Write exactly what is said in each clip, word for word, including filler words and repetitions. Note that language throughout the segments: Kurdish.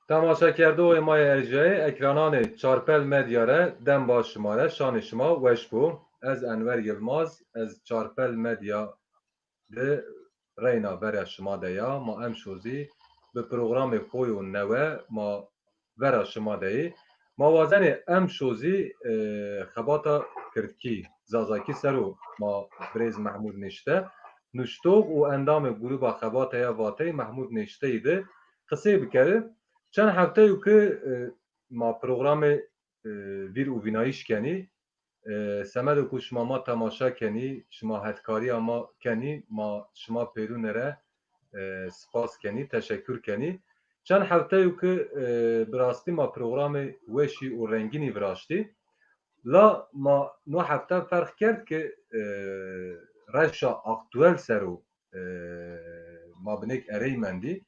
Temaşekerdoxê ma yê erjayê ekrananê Çarpel Medya re dem baş şima re, şanê şima weş bo. Ez Enwer Yilmaz, ez Çarpel Medya di reyna vera şima de ya. Ma emşo zî bi programê xwe yo newe ma vera şima de yê. Ma wazenê emşo zî, e, xebata kirdkî, zazakî ser o ma birêz Mehmûd Nêşte, nuştox û endamê grûba xebata ya Vateyê Mehmûd Nêşteyî de qisê bikeri. Çend hefte yo ki, e, ma programê, e, vîr û vînayîş kenî. E, semedo ku şima ma temaşe kenî, şima hetkariya ma kenî, ma şima pêrûne re, e, spas kenî, teşekkür kenî. Çend hefte yo ki, e, bi rastî ma programê weşî û rengînî viraştî. La ma no hefte ferq kerd ki, e, rewşa aktuel ser o, e, ma binêk erey mendî.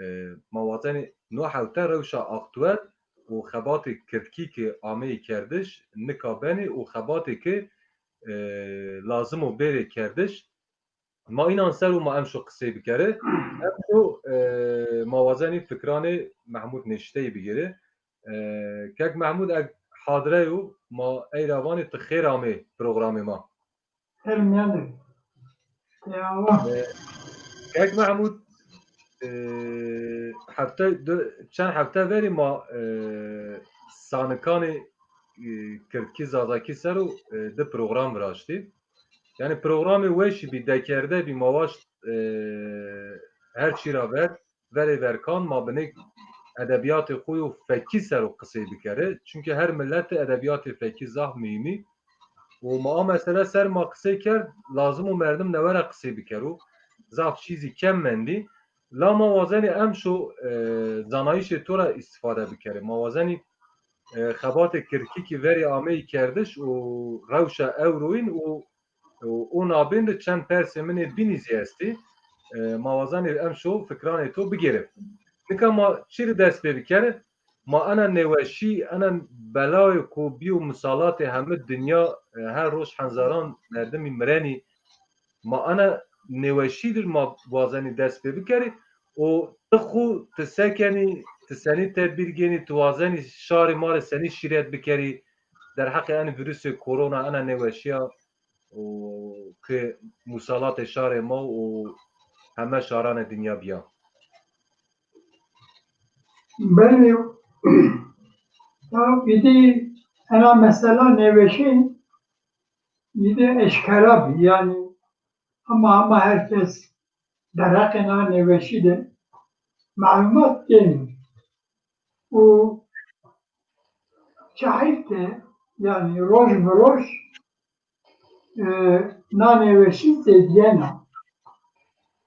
E, ma wazenê no hefte rewşa aktuel û xebatê kirdkî ki ameyî kerdiş, nika benî û xebatê ki, e, lazim o bêrê kerdiş. Ma înan ser û ma emşo qisey bikeri. Emşo, e, ma wazenî fikranê Mehmûd Nêşteyî bigiri. E, kek Mehmûd, eg hadire yo, ma ey ra vanê tu xêr amê programê ma. Her miyan de. Yawa. E, kek Mehmûd, e, hefte, du-, çend hefte verî ma, e, sanikanê, e, kirdkî zazakî ser û, e, di program viraştî. Yani programê weşî bî, dekerde bî, ma waşt, e, her çî ra ver, verê verkan ma binêk edebiyatê xwe yo fekî ser o qisey bikeri. Çünkü her milletê edebiyatê fekî zaf muhîmî. Û ma a mesele ser ma qisey kerd, lazim o merdim newe re qisey bikero. Zaf çî zî kem mendî. La ma wazenê emşo, e, zanayîşê to re îstifade bikeri. Ma wazenî, e, xebatê kirdkî ki verê ameyî kerdiş û rewşa ewroyîn û û, û nabên de çend persê min ê bînî zî estî. E, ma wazanê emşo fikranê to bigêre. Nika ma çi li dest pê bikere? Ma ena nêweşî, ena belayê ku bîyo misalatê hemî dinya, e, her roj henzaran merdimî mirenî. Ma ena nêweşî dir ma wazenî dest pê bikerî. Û ti xu, ti sekenî, ti senî tedbîr gênî, ti wazenî şarê ma re senî şîret bikerî derheqê en vîrusê korona, ena nêweşiya û ki musalatê şarê ma û heme şaranê dinya biya. Belê, ya îdî ena mesela nêweşî îdî eşkera bî, yani hema hema herkes derheqê na nêweşî de malumat gênî. Û çahîf de, yani roj bi roj, e, na nêweşî zêdiyena.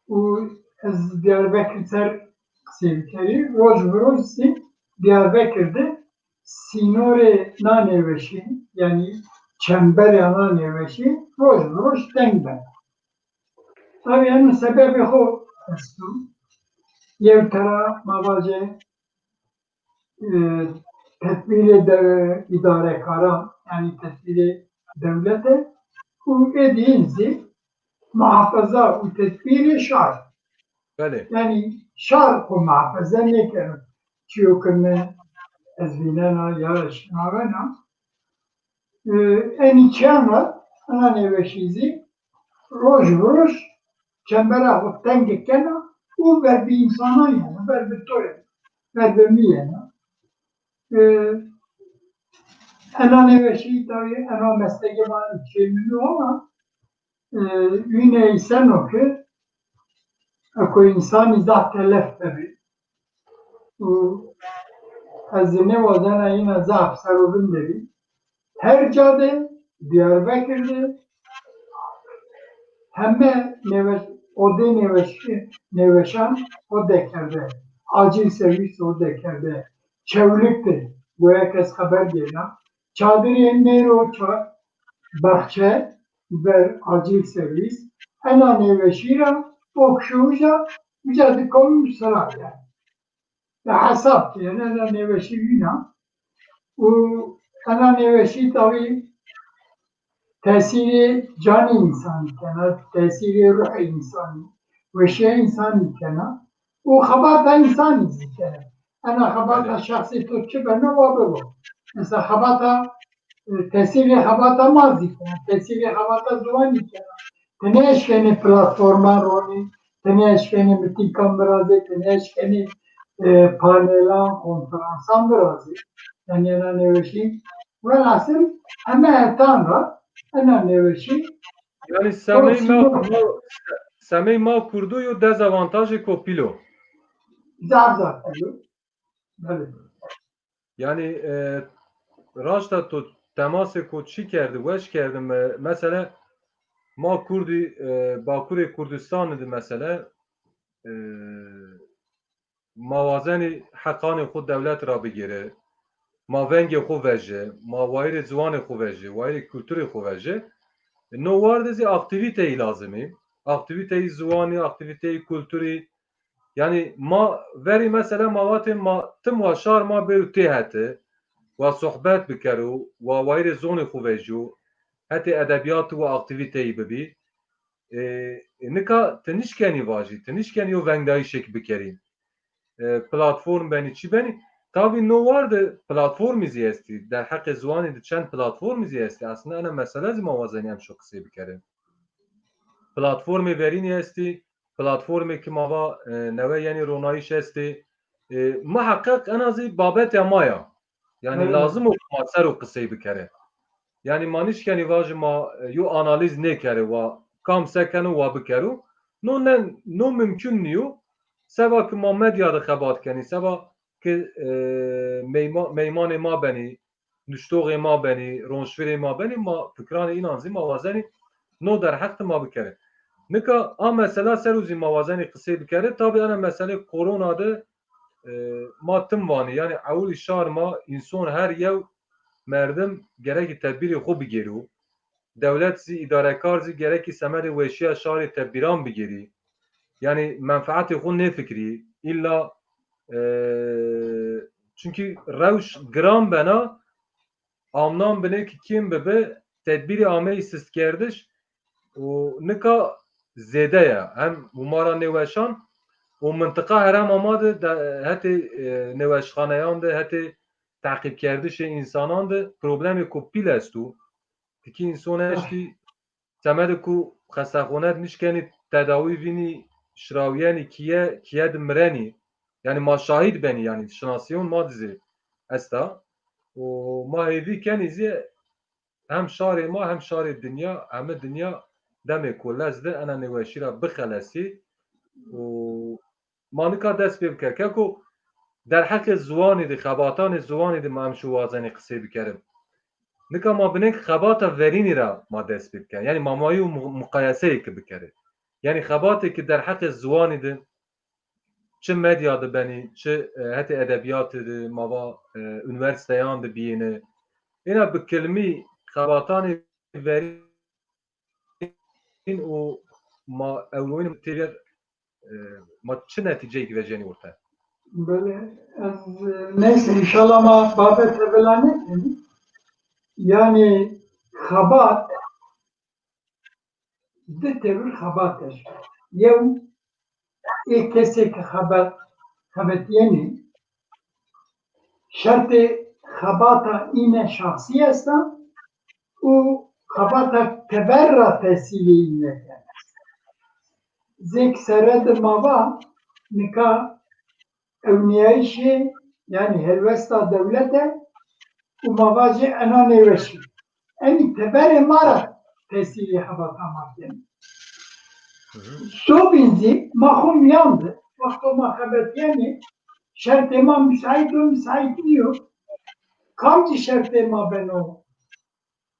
Û ez Diyarbekir ser qisey bikerî, roj bi roj zî Diyarbekir de sînorê na nêweşî, yani çemberê na nêweşî roj bi roj teng bena. Tabî eno sebebê xo esto. Yew tera ma vaje, e, tedbîrê de îdarekaran, yani tedbîrê dewlete û ê dîn zî muhafaza û tedbîrê şar. Belê. Yani şar xo muhafaza nêkeno. Çiyo ke me ez vînena ya şinavena. E, enî çiyan ra ena nêweşî zî roj bi roj çembera xwe teng dikena û ber bi însanan yena, ber bi to yena, ber bi min yena. E, ena nêweşî tabî ena meslekê ma çê min ama, e, wîne îseno ki eko însanî zaf telef bibî. Û ez zî nêwazena yine zaf serovin de bî. Her ca de, Diyarbekir de heme nêweş-, odê nêweşî-, nêweşan o dekerde. Acil servis o dekerde. Çewlik de, goya kes xeber gêna. Çadirê nêro ça-, baxçe, ber acil servis, ena nêweşî ra, o kişo uca, uca dikom sira yani. Ya hesap diye, ena nêweşî wîna. Û ena nêweşî tabî tesîrê canê însanî kena, tesîrê ruhê însanî, weşiya însanî kena û xebata însanî zî kena. Ena xebata Belê. şexsê to çi bene wa bibo. Mesela xebata, e, tesîrê xebata ma zî kene, tesîrê xebata ziwanî kene. Ti neeşkenî platforman ronî, ti neeşkenî mitînkan birazê, ti neeşkenî, e, panelan, konferansan birazê. Yani ena nêweşî. Welhasil heme hetan ra ena nêweşî. Yani semey ma, Olsun. ma, semey ma kurdo yo dezavantajê kopîlo. Zaf zaf diyor. Belê. Yani, e, raşta to temasê ku çi kerdi, weş kerdi me, mesela ma Kurdî, e, Bakurê Kurdistanê de mesela, e, ma wazenî heqanê xwe dewlet ra bigire, ma vengê xwe veje, ma wayirê ziwanê xwe veje, wayirê kulturê xwe veje. No war de zî aktîvîteyî lazim e. Aktîvîteyî ziwanî, aktîvîteyî kulturî, Yani ma verî mesela ma vatê ma tim wa şar ma bêro tê hete, wa sohbet bikero, wa wayirê zonê xwe vejyo, hetê edebiyatî wa aktîvîteyî bibî. E, e, nika ti nişkenî vajî, ti nişkenî yo vengdayîşek bikerî. E, platform benî, çi benî? Tabî no war de platformî zî estî. Derheqê ziwanî de çend platformî zî estî. Aslında ena mesele zî ma wazenî em şo qisê bikerin. Platformê verînî estî, platformê ki ma va, e, newe yenî ronayîş estê. E, muheqeq en azî babetê ma ya. Yani Hı. lazim o ma ser o qisey bikere. Yani ma nişkenî vajî ma, e, yo analîz nêkere wa kam se keno wa bikero. No ne, no mümkün niyo. Seba ki ma medya de xebat kenî, seba ki, e, meyma-, meymanê ma benî, nuştoxê ma benî, ronşvirê ma benî, ma fikranê înan zî ma wazenî no derheq de ma bikere. Nika a mesela ser û zî ma wazenî qisê bikere, tabî ena meselê korona de, e, ma tim vanî, yani ewilî şar ma înson her yew merdim gerekî tedbîrê xwe bigêro. Dewlet zî, îdarekar zî gerekî semedê weşiya şarê tedbîran bigêrî. Yani menfeetê xwe nêfikirî. Îlla, e, çunkî rewş giran bena, amnan binê ki kêm bibe, tedbîrê ameyî sistkerdiş û nika zêde ye. Hem hûmara nêweşan û mintiqa herema ma de, de hetê, e, nêweşxaneyan de, hetê teqîbkerdişê însanan de problemê ku pîl esto. Tikî înson eştî semedê ku xestexane de nişkenî tedawî vînî, şirawiyenî kiye, kiye de mirenî. Yani ma şahîd benî, yani şinasiyon ma dizê esta. Û ma hêvî kenî zî hem şarê ma hem şarê dinya, heme dinya demê ku lez de ena nêweşî ra bixelesî û ma nika dest pê bike. Keko derheqê ziwanî de, xebatanê ziwanî de ma em şi wazenê qisey bikerin. Nika ma binêk xebata verînî ra ma dest pê bikerin. Yani ma mayî û mu-, muqayeseyê ki bikerin. Yani xebatê ki derheqê ziwanî de çi medya de benî, çi, e, hetê edebiyatê de, ma va, e, unîversîteyan de biyêne. Êna bi kilmî xebatanê verîn û ma ewroyîn têver, e, ma çi netîceyek vejenî orte? Belê, ez, e, neyse, înşallah ma babete bila nekin. Yani xebat, di tevir xebat eşke. Yew ê kesê ke xebat, xebetîyenê, şertê xebata îne şahsî esta û xebata teber ra tesîlê îne kene. Zêk sere di ma va nika ewniyayîşê, yani helwesta dewlete û ma vajê ena nêweşî. Enî teberê ma ra tesîrê xebata ma kenê. Hı hı. Sobîn zî ma xwe miyan de, wexto ma xebetiyenê, şertê ma müsait û müsait nîyo. Kamcî şertê ma beno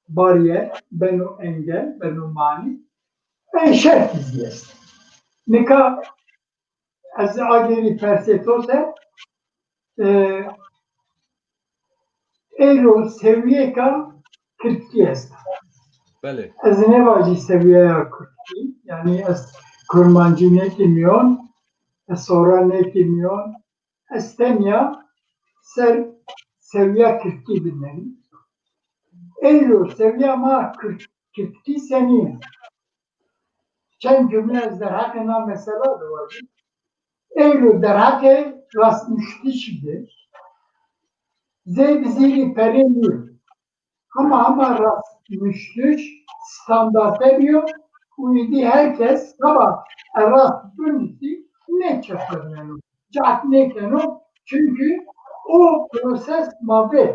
bariyer, beno engel, beno manî. Ê şertî zî est. Nika ez agêrî persê to ser, e, êro sewiyeka kirdkî est. Belê. Ez nêvajî sewiyeya kurdkî, yanî ez kurmancî nêkî miyon, ez sora nêkî miyon, ez tenya ser sewiya kirdkî dinêrim. Êro sewiya ma kird-, kirdkî senî ye? Çend cumle ez derheqê na mesela de vajim. Êro derheqê rastnuştişî de zê bi zîrî perê nîyo. Hema hema rastnuştiş standarte bîyo û îdî her kes hema e rast binusî nêçepermeno, cehd nêkeno, çunkî o proses ma vê.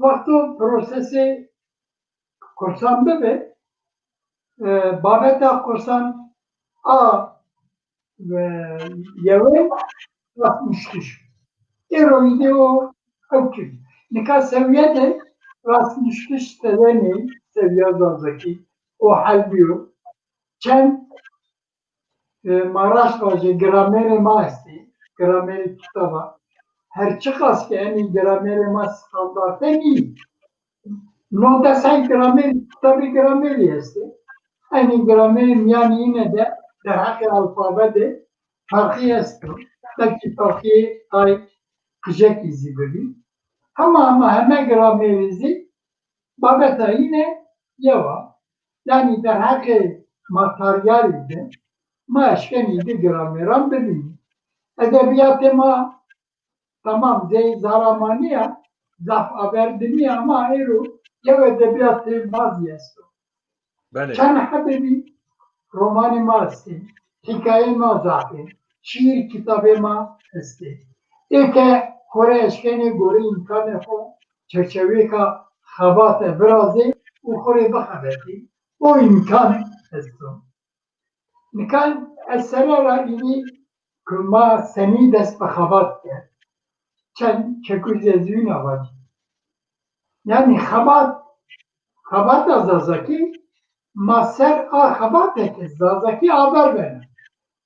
Wexto prosesê kursan bibe, e, babeta kursan a, e, yewên rastnuştiş. Êro îdî o ew kir. Nika sewiye de rastnuştiş sewenê sewiya zazakî o hel bîyo. Çend e, ma raşt vajê, gramerê ma estê, gramerê kitaba. Her çiqas ki enî gramerê ma standarte nî. Nonde sey gramerî, kitabê gramerî estê. Enî gramerê miyanî îne de derheqê alfabe de ferqî esto. Belkî ferqî tay qijekî zî bibî. Hema hema heme gramerî zî babeta îne yew a. Yanî derheqê materyalî de ma eşkenî di grameran bibînî. Edebiyatê ma temam zey zara ma nîya, zaf aver di nîya, ama êro yew edebiyatê ma zî esto. Belê. Çend hebê bî romanê ma estê, hîkayeyê ma zaf ê, şîîr kitabê ma estê. Ê ke xo rê eşkenê gorê îmkanê xo çerçeveyêka xebate virazê û xo rê bixebetî, o îmkan esto. Nika ez sere ra îdî ku ma senî dest bi xebat kir, çend çekû zî ez wîna vacî. Yanî xebat, xebata zazakî, ma ser a xebateke zazakî aver bena.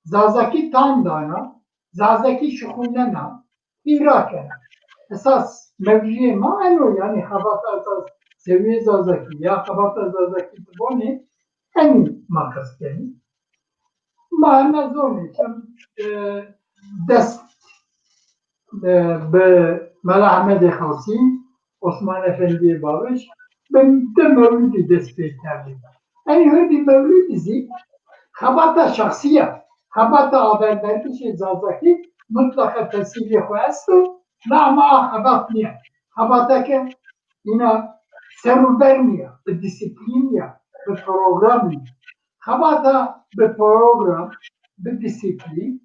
Zazakî tam dana, zazakî şixulnena, hîra kena. Esas mewzuyê ma eno, yanî xebata esas sewiyê zazakî ya xebata zazakî dibonê, enî ma qesd kenî. Ma heme zonê çem, e, dest, e, bi Mela Ehmedê Xasî, Osman Efendiyê Babiş, bi di mewlidî dest pê kerdî. Enî hurdî mewlidî zî xebata şexsî ya. Xebata averbergişê zazakî mutlaqa tesîrê xwe esto, la ama a xebat nîya. Xebateke îna ser û ber nîya, bi dîsîplîn ya, bi program nîya. Xebata bi program, bi dîsîplîn,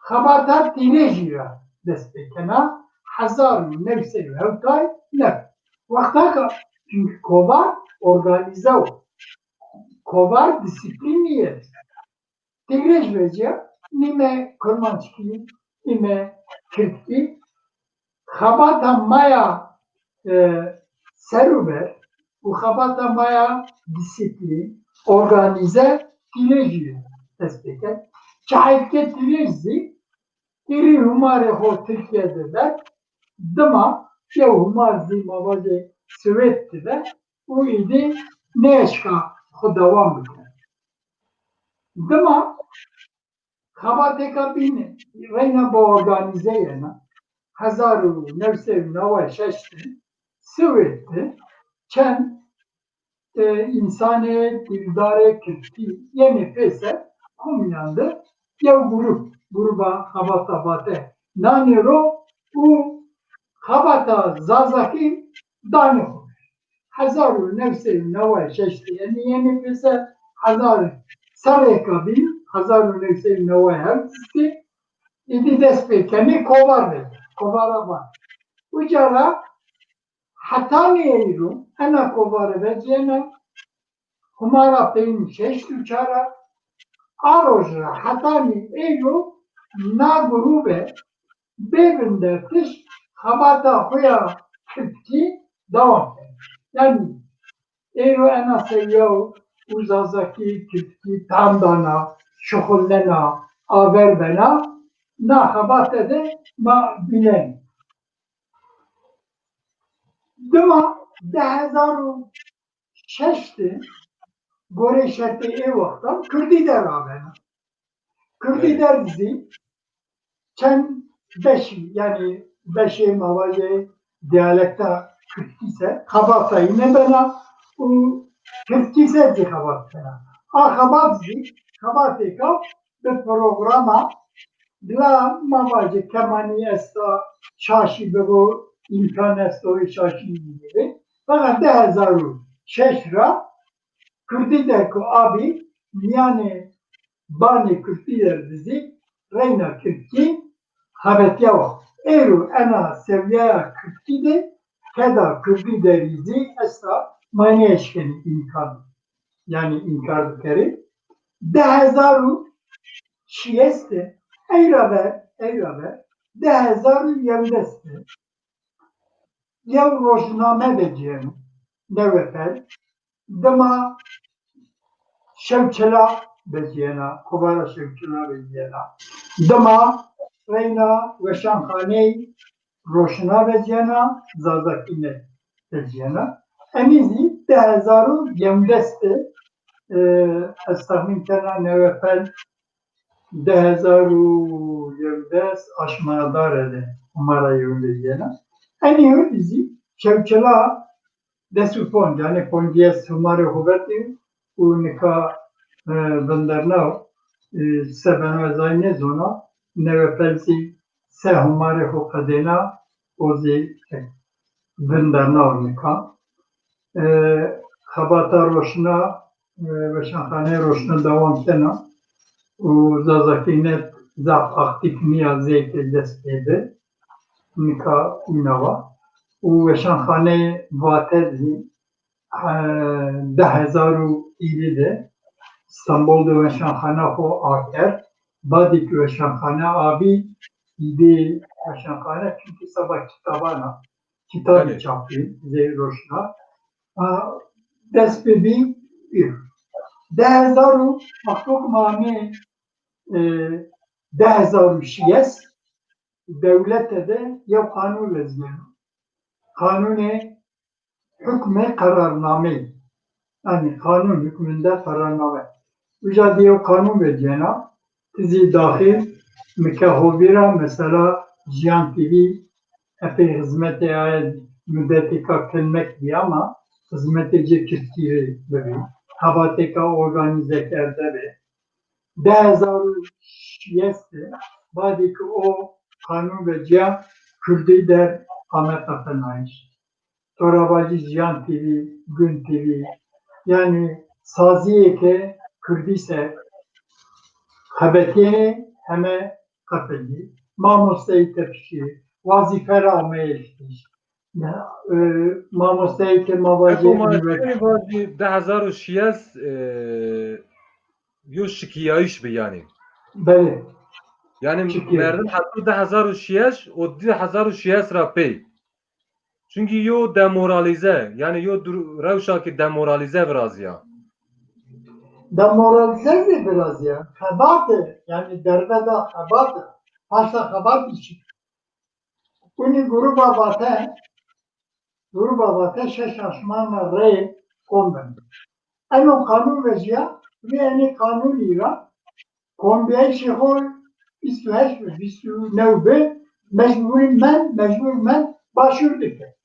xebata tîrêjî ra dest pê kena, hezar û new sey û hewtay û neh. Wextaka, çunkî kovar organîze o. Kovar dîsîplînî ye. Tîrêj veciya, nîme kurmanckî, nîme kirdkî. Xebata ma ya, e, serûber û xebata ma ya dîsîplîn, organîze tîrêjî dest pê kir. Çaxê ke tîrêj zî, hîrî hûmarê xo Tirkiye de ber, dima yew hûmar zî ma vajê Swêd dibe û îdî nêeşka xwe dewam bike. Dima xebatêka bîne, reyna bi organîze yena. Hezar û new sey û neway şeş de Swêd de çend, e, însanê dîldarê kirdkî yenê pêser, xwe mîyan de yew grûp, grûba Xebata Bate nanê ro û xebata zazakî danê xwe. Hezar û new sey û neway şeş de, yanî yenê pêser hezar serrêka bîn, hezar û new sey û neway hewt de, îdî dest pê kenê kovar vecî, kovara van. Uca ra hetanî eyro ena kovare veciyena, hûmara peyîn şeşt û çar a, a roj ra hetanî eyro na grûbe bê vindertiş xebata xwe ya kirdkî dewam kene. Yanî êro ena sewiya û zazakî kirdkî tam dana, şixulnena, aver bena, na xebate de ma bînenî. Dima di hezar û şeş de gorê şertê ê wextan Kurdî der avena. Kurdî der zî çend beşî, yanî beşê ma vajê diyalekta Kurdkî ser xebatayî nebena û Kirdkî ser zî xebat kena. A xebat zî xebatêka bi programa Bila ma vajê kemanî esta, şaşî bibo, îmkan esto wê şaşî bibê. Feqet du hezar û şeş ra Kurdî der ku abî miyanê banê Kurdî der dizî reyna Kirdkî xebetiya wa. Êro ena sewiyeya Kirdkî de keda Kurdî derî zî esta ma nêeşkenî îmkan, yanî înkar bikerî. Du hezar û şêst de eyra ve, eyra ve du hezar û yewdes de yew rojname veciyeno, Newepel, dima Şewçila veciyena, kovara Şewçila veciyena. Dima reyna weşanxaneyê Roşina veciyena, Zazakî ne veciyena. Enî zî du hezar û yewdes de, e, ez texmîn kena Newepel du hezar û yewdes aşmanadar e de, humara yew veciyena. Enî wî zî Şewçila des û ponc, yanî poncî ez humarê xwe vetî û nika, e, vinderna, e, se beno ez ay nêzona, Newepel zî se humarê xwe qedêna, o zî, e, vinderna nika. E, xebata Roşna, e, weşanxaneyê Roşna dewam kena û Zazakî net zaf aktîf niya zêkê dest pê bi. Nika wîna wa. Û weşanxaneyê Vate zî, e, du hezar û êrî de Stenbol de weşanxane xwe akerd. Badê ku weşanxane abî, îdê weşanxane çimkî seba kitaban a. Kitabî çapî zê Roşna. A, dest pê bî, du hezar û, wextok ma amê, e, du hezar û şêst dewlete de yew qanûn veziyeno. Qanûnê hukmê qerarnameyê. Yanî qanûn hukminde qerarname. Uca dê yew qanûn veciyena, ti zî daxil, mi ke hovîra, mesela Jiyan T V epey xizmetê aye mudetêka kelmek bî ama xizmetê cê Kirdkî rê bibî. Xebatêka organîze kerde be. Du hezar û şêst de badê ku o qanûn veciya, Kurdî der ame qefelnayîş. Tora vajî Jiyan T V, Gün T V, yanî saziyê ke Kurdî ser xebetiyê heme qefilî. Mamosteyê tepişî, wazîfe ra ameyê tepişî. Ya, e, mamosteyê ke ma vajê Eko ma unîvers- vajî du hezar û şêst, e, yo şikiyayîş bi yanî. Belê. Yanî Şikiyayîş. Merdim heta du hezar û şêst û du hezar û şêst ra pey. Çunkî yo demoralîze, yanî yo dur-, rewşa ki demoralîze viraziya. Demoralîze zî viraziya. Xebat e, yanî derve da xebat e. Paşta xebat işi. Unî gruba Vate, gruba Vate şeş aşmana rê kom ben. Eno qanûn veciya, vê enê qanûnî ra kombiyayîşê xwe bîst û heşt be, bîst û neh be, mecbûrî men, mecbûr men başûr dike.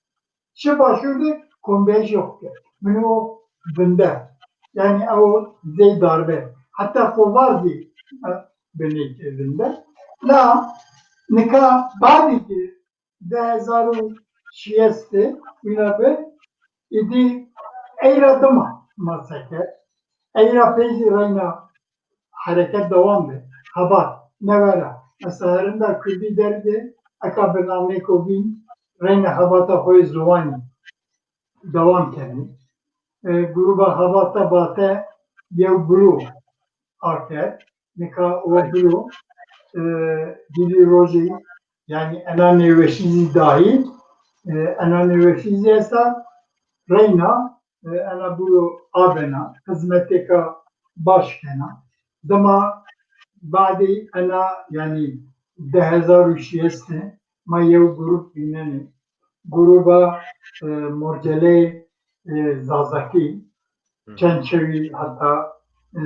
Çi başûr de kombiyayîşê xwe ke. Min o vinde. Yanî ew zey darbe. Heta kovar zî, e, binê ke vinde. La nika badî ki du hezar û şêst de wîna be, îdî eyra dima maseke, eyra pê zî reyna hereket dewam be. Xebat, newera. Mesela herinda Kurdî derge, eka bi nameko bîn, reyna xebata xwe yê ziwanî dewam kenî. E, gruba xebata Vate yew biro akerd. Nika o biro, e, dilî rojê, yanî ena nêweşî zî dahîl, e, ena nêweşî zî esta reyna, e, ena biro abena, xizmetêka baş kena. Dima badê ena, yanî du hezar û şêst de ma yew grup bînenê. Gruba, e, Morceleyê, e, Zazakî, Hı. Çend çewî heta, e,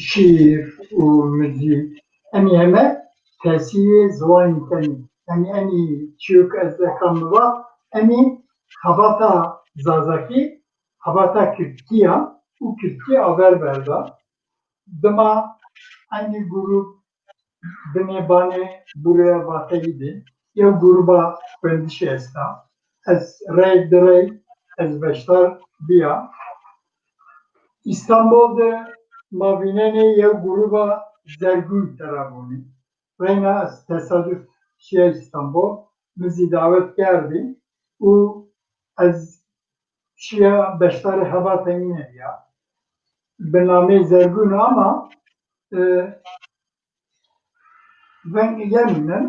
şîîr û muzîk. Enî heme tesîrê ziwanî tenî. Enî, enî çiyok ez dekam biva, enî xebata Zazakî, xebata Kirdkî ya û Kirdkî aver berda. Dima enî grup binê banê bûreya vateyî de yew grûba xwendişê esta. Ez reyek di rey ez beşdar biya. Îstanbul de ma vînenê yew grûba Zergûn tera bûnê. Reyna ez tesaduf şiya Îstanbul, min zî dawet kerdî û ez şiya beşdarê xebatê wî nebiya. Bi namê Zergûn ama, e, veng yemînin.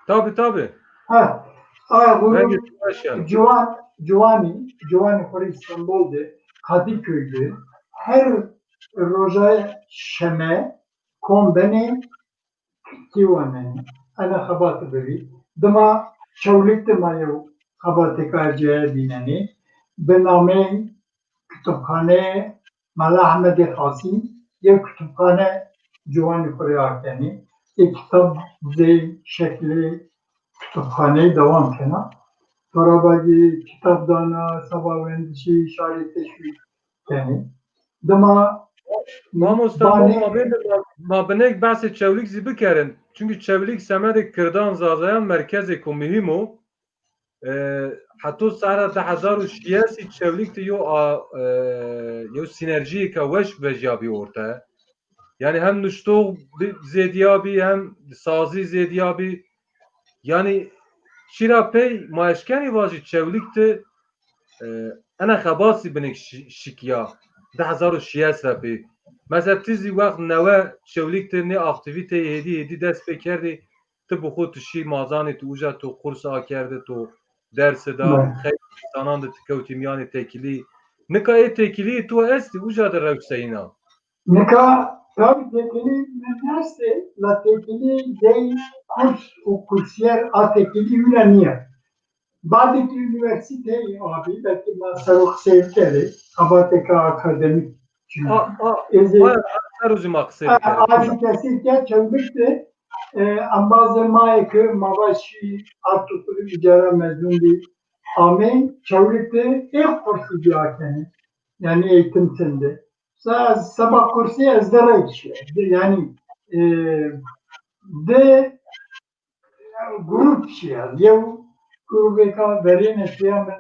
Tabi, tabi. Ha, aya Vengê xwe şen. Ciwan, Ciwanî, Ciwanî xwe Îstanbul de, Kadıköy de, her roja şeme kom benê, kî wane, ene xebat bibî. Dima Çewlik de ma yew xebatêka ceye bînenê. Bi namê Kitapxane Mela Ehmedê Xasî, yew kitapxane ciwanî xwe rê akenê. Ê kitab zê şeklê kitapxaneyê dewam kena. Parabagî kitap dana, seba wendişî şarê teşwîq kenê. Dima Mamoste, banê ma, ma, ma binêk behsê Çewlîg zî bikerin. Çünkü Çewlîg semedê Kirdan Zazayan merkezê ku muhîm o. E, Heto sera di hezar û şiyesî Çewlîg de yo a, e, yo sinerjiyêka weş vejiyabî orte. Yani hem nuştox bi-, zêdiyabî hem sazî zêdiyabî. Yani çira pey ma eşkenî vajî Çewlîg de, e, ene xebatî binik şi-, şikiya di hezar û şiyes re pê. Mesela ti zî wext newe Çewlîg de nê aktîvîteyê hêdî hêdî dest pê kerdî, ti bi xwe tu şî mazanê tu uca tu kurs akerde tu dersi da, Evet. Xeylê insanan de tu kewtî miyanê têkilî. Nika ê têkilî tu estî uca de rewş seyîna. Nika tabi têkilî min estê, la têkilî dey kurs û kursiyer a têkilî wîna niye. Badê tu unîversîteyê abî, belkî ma ser o qisey bikerê, xebatêka akademîk. A, a, Êzê, a, ser o zî ma qisey a, bikerê. Abî kesî ke Çewlîg de, e, embazê ma yê ke ma va şî Artuklu îcara mezûn bî, amê Çewlîg de ê kursî bî akenê. Yani eğitim sende. Sa-, seba kursî ez de rey şî. Yani, e, de grup şiya. Yew grubêka verêne şiya min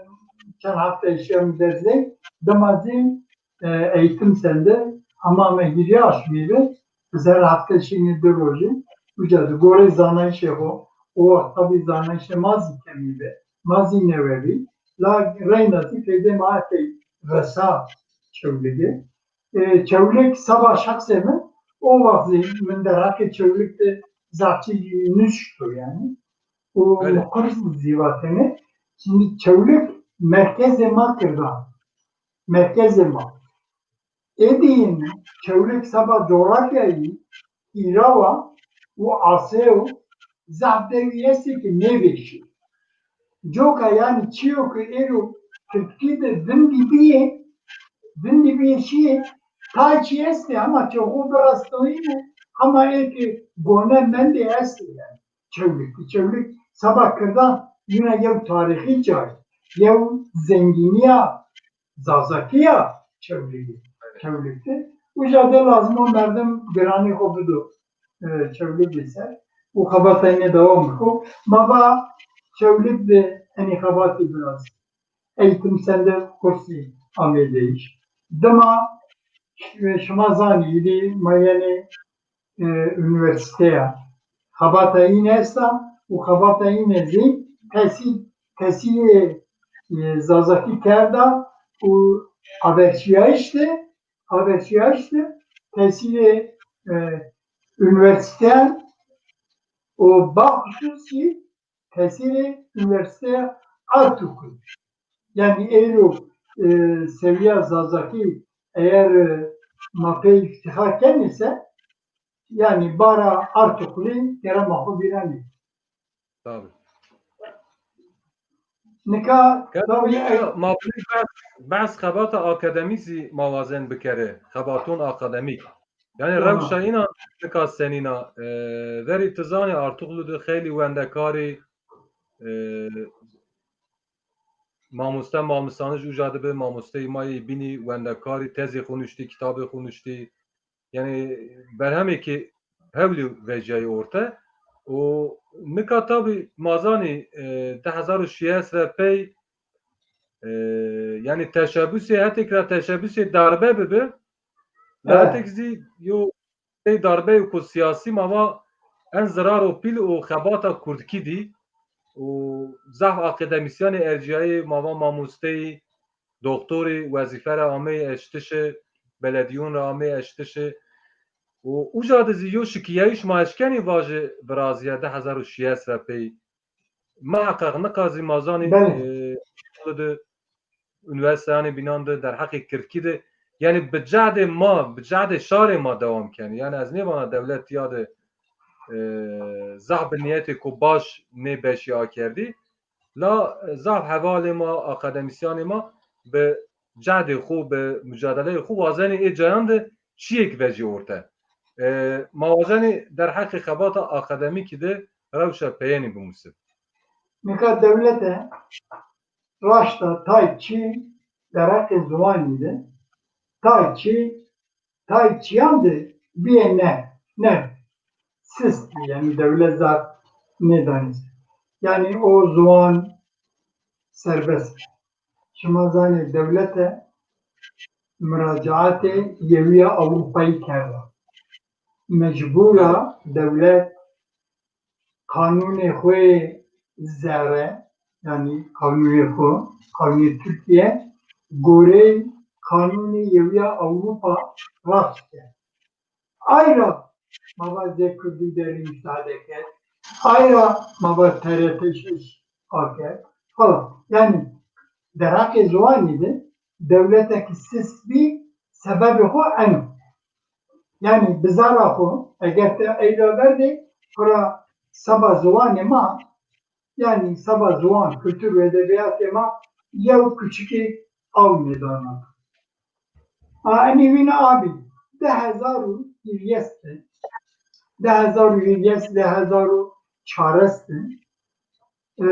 çend hefte şiya min derzê. Dema zî, e, eğitim sende. Ama me hîrê aşmî bi. Ez her hefte şînî du rojî. Uca di gorê zanayişê xwe. O wext tabî zanayişê ma zî kemî bi. Ma zî newe bî. La reyna zî fêdê ma epey resa Çewlîgê. E, Çewlîg seba şexsê min, o wext zî min derheqê Çewlîg de zafçî nuşto yani. O Belê. Min qurs zî vatene. Şimdi Çewlîg merkezê ma Kirdan. Merkezê ma. Êdî Çewlîg seba coğrafyayî, îrawa û aseyo zaf dewî estê ki nêvêşî. Coka yani çiyo ki êro Tirkî de vindî biyê, vindî biyê şiyê, tay çi estê, hema çi xwe birastoyîne, hema ê ki gone mendê estê yani. Çewlîg, Çewlîg seba Kirdan yine yew tarîxî cay, yew zengîniya Zazakiya Çewlîgê, Çewlîg de. Uca de lazim o merdim giranî xwe bido, e, Çewlîgê ser û xebatayê dewam biko. Ma va Çewlîg de enî xebatî biraz. Eğitim sende kursî amêdeyiş. Dima, e, şima zanî, îdî ma yenê, e, unîversîteya. Xebata yîn esta û xebata yîn zî tesî-, tesîrê, e, Zazakî kerda û averşiyayiş de, averşiyayiş de tesîrê, e, unîversîteyan û baxusûsî tesîrê Unîversîteya Artuklu. Yani êro, e, seviya Zazakî eğer, e, ma pê îftîxar kenê se, yani bara Artuklî kerema xwe bîranê. Tabii. Nika, Gel tabii, ya, ma binêk behs, behs xebata akademîk zî ma wazen bikere. Xebatûn akademîk. Yani Tamam. Rewşa înan nika senîna, e, verî tu zanî Artuklu de xeylî wendekarî, e, mamoste, mamostanij uca dibe, mamosteyê ma yê bînî wendekarî, tezê xwe nuştî, kitabê xwe nuştî. Yani berhemekî hewlî vejiyayî orte. Û nika tabî ma zanî, e, du hezar û şêst re pey, e, yanî teşebusê, hetek ra teşebusê darbe bibi, Evet. hetek zî yo tey darbe ku siyasî ma va en zirar û pîl û xebata kurdkî dî û zehf akademîsyanê erciyayê ma va mamosteyî, doktorî, wezîfe re ameyî eştişi, belediyûn re ameyî eştişi û uca de zî yo şikiyayîş ma eşkenî vaji viraziya du hezar û şêst re pey. Miheqeq niqazî ma zanî, Belê. e, de unîversîteyanê bînan de derheqê kirdkî de, yanî bi cehdê ma, bi cehdê şarê ma dewam kenî. Yanî ez nêvana dewlet ya de, e, zehf bi niyetê ku baş nê beşî akerdî. La, e, zehf hevalê ma, akademîsyanê ma bi cehdê xwe, bi mucadeleyê xwe wazenê ê cayan de çiyêk vejî orte. E, ma wazenê derheqê xebata akademîkî de rewşa peyenî bimusin. Nika dewlete raşta tay çi derheqê ziwanî de, tay çi, tay çiyan de biyê ne, ne, sist bî, yanî dewlet zaf nêdanîst. Yanî o ziwan serbest. Şima zanê dewlete muracaatê Yewiya Ewropayî kerda. Mecbûra dewlet qanûnê xwe zere, yanî qanûnê xwe, qanûnê Tirkiye, gorê qanûnê Yewiya Ewropa rast kir. Ayra mava zê Kurdî derî müsaade kir. Ayra mava T R T şeş akir. Falan. Yanî derheqê ziwanî de dewletekî sist bî, sebebê xwe eno. Yanî bi zara xwe, eger te eyra berdê, xura seba ziwanê ma, yanî seba ziwan, kultur û edebiyatê ma yew kuçikê aw nêdana. A, enî wîna abî, du hezar û hîvyes de, du hezar û hîvyes, du hezar û çares de, e,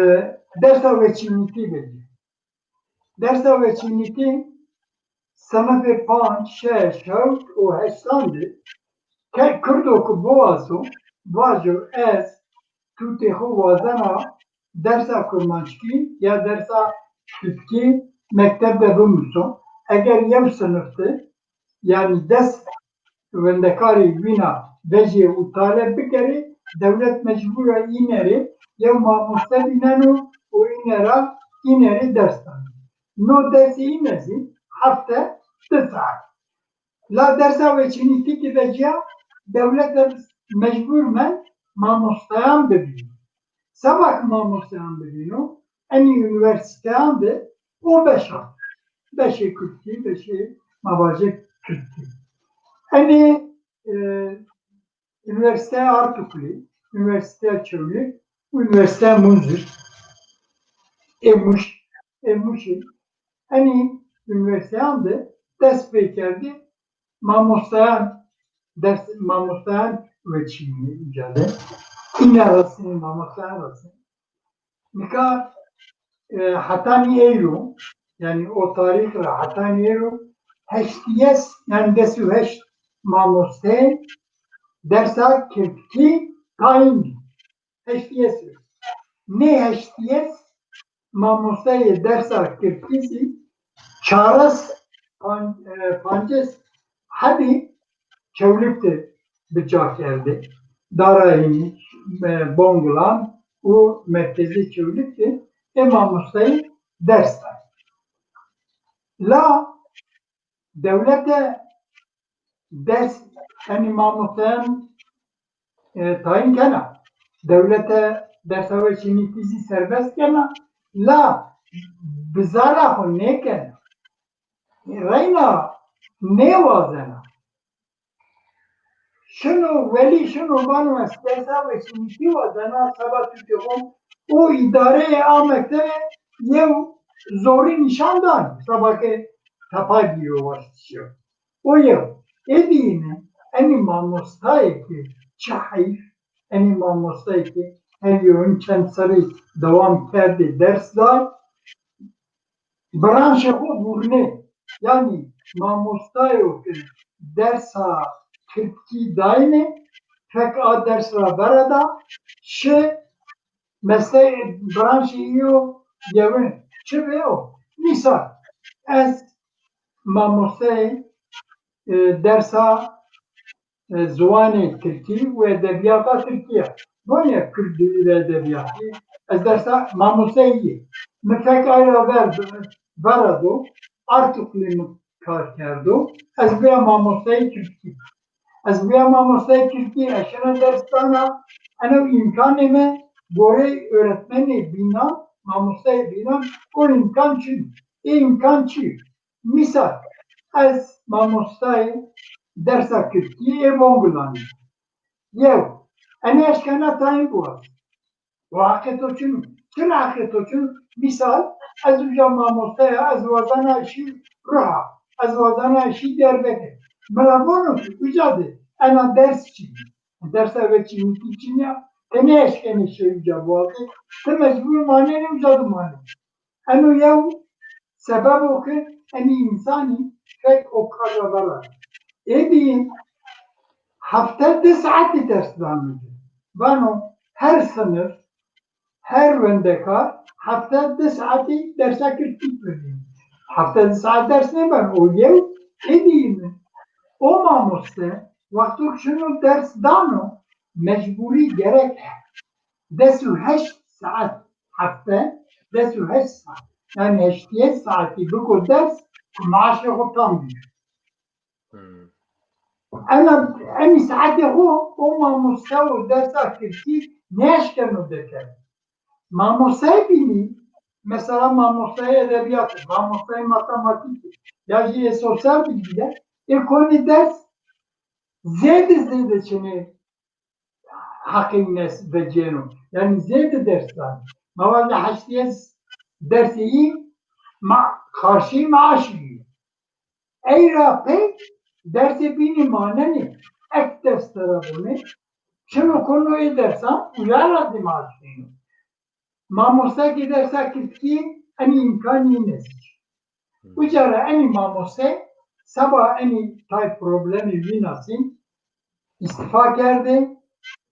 dersa weçînîtî vejî. Dersa weçînîtî senefê panc, şeş, hewt û heştan de ke-, Kurdo ku biwazo, vajo ez, tu tê xwe wazena dersa kurmanckî ya dersa kurdkî mekteb de bimuso. Eger yew sinif de, yanî des wendekarê wîna vejê û taleb bikerê, dewlet mecbûr e înerê yew mamoste bîneno û înera, înerê ders dano. No dersê îne zî hefte di saet. La dersa weçînîtîkî veciya dewlet de mecbûr me mamosteyan bibîno. Seba ki mamosteyan bibîno, enî unîversîteyan de o beşa, beşê kurdkî, beşê mavaje kurdkî. Enî, e, Unîversîteya Artuklî, Unîversîteya Çewlîg û Unîversîteya Munzur ê Muş, ê Muşê, enî unîversîteyan de dest pê kerdî mamosteyan, ders, mamosteyan weçînî îca de. Îne resînî, mamosteyan resînî. Nika, e, hetanî eyro, yanî o tarîx ra hetanî eyro, heştîyes, yanî des û heşt mamosteyê dersa kirdkî tayîn bî. Heştîyes. Nê heştîyes mamosteyê dersa kirdkî zî çares, pan-, e, pancês hebî Çewlîg de bi ca kerdê. Darayî, e, Bongilan û merkezê Çewlîg de ê mamosteyê ders da. La dewlete ders, enî mamosteyan, e, tayîn kena. Dewlete dersa weçînîtî zî serbest kena. La bi zara xwe nêkena. Reyna nêwazena. Şino, welî şino vano ez dersa weçînîtî wazena, seba tu dixwim û îdareyê a mektebê yew zorî nîşan dan, seba ke tepa dîro waştiş yo. O yew. Ê dîyine, enî mamostayekî çi heyf, enî mamostayekî her yew in çend serî dewam kerdê ders da, branşê xwe vûrnê. Yanî mamostayo ke dersa kirdkî dayne, fek a ders ra vera da, şi mesle branşê îyo yewin. Çi be o? Mîsal, ez mamosteyê, e, dersa, e, ziwanê tirkî û edebiyata tirkî ye. Bonya Kurd dil û edebiyatî. Ez dersa mamosteyê yê. Min fek ay ra ver, vera do, artiklê min kar kerdo. Ez bûya mamosteyê tirkî. Ez bûya mamosteyê tirkî, ez şina ders dana, eno îmkanê me, gorê öğretmenê bînan, mamosteyê bînan, o îmkan çin. Ê îmkan çi? Mîsal, ez mamostayê dersa tirkî ê Bongulanê. Yew, enê eşkena tayîn biwazim. O heqê to çin o. Çira heqê to çin o? Mîsal, ez uca mamoste ya, ez wazana şî Riha, ez wazana şî Diyarbekir. Mela bono ki uca de ena ders çi? Dersa ve çi, nîtî çin ya. Te ne eşkenê şî uca biwazê. Te mecbur manenê uca de manenê. Eno yew sebebo ki enî însanî fek o kar ra vera. Êdî hefte di saetî ders dano ci. Vano her sinif, her wendekar hefte di saetî dersa tirkî bibîn. Hefte di saet ders nêben, o yew êdî min. O mamoste wexto çino ders dano, mecbûrî gerek des û heşt saet hefte, des û heşt saet. Yani heştê saetî biko ders ku maaşê xwe tam bî. Hmm. Ena, enî saetê xwe o mamoste û dersa tirkî neşkeno deke. Mamosteyê bînî, mesela mamosteyê edebiyatê, mamosteyê matematîkê, ya jî ê sosyal bilgî de, ê konê ders zêde zêde çinê heqê wî nes veciyeno. Yani zêde ders dan. Ma wele heştê dersê yî ma karşî maaşî yî. Ey ra pey dersê bînî manenê. Ek ders tera bûnê. Çino kono ê dersan uya ra zî maaş dîno. Mamostekî dersa tirkî enî îmkanî nêzî. Uca ra enî mamoste seba enî tay problemî vînasîn, îstifa kerdê,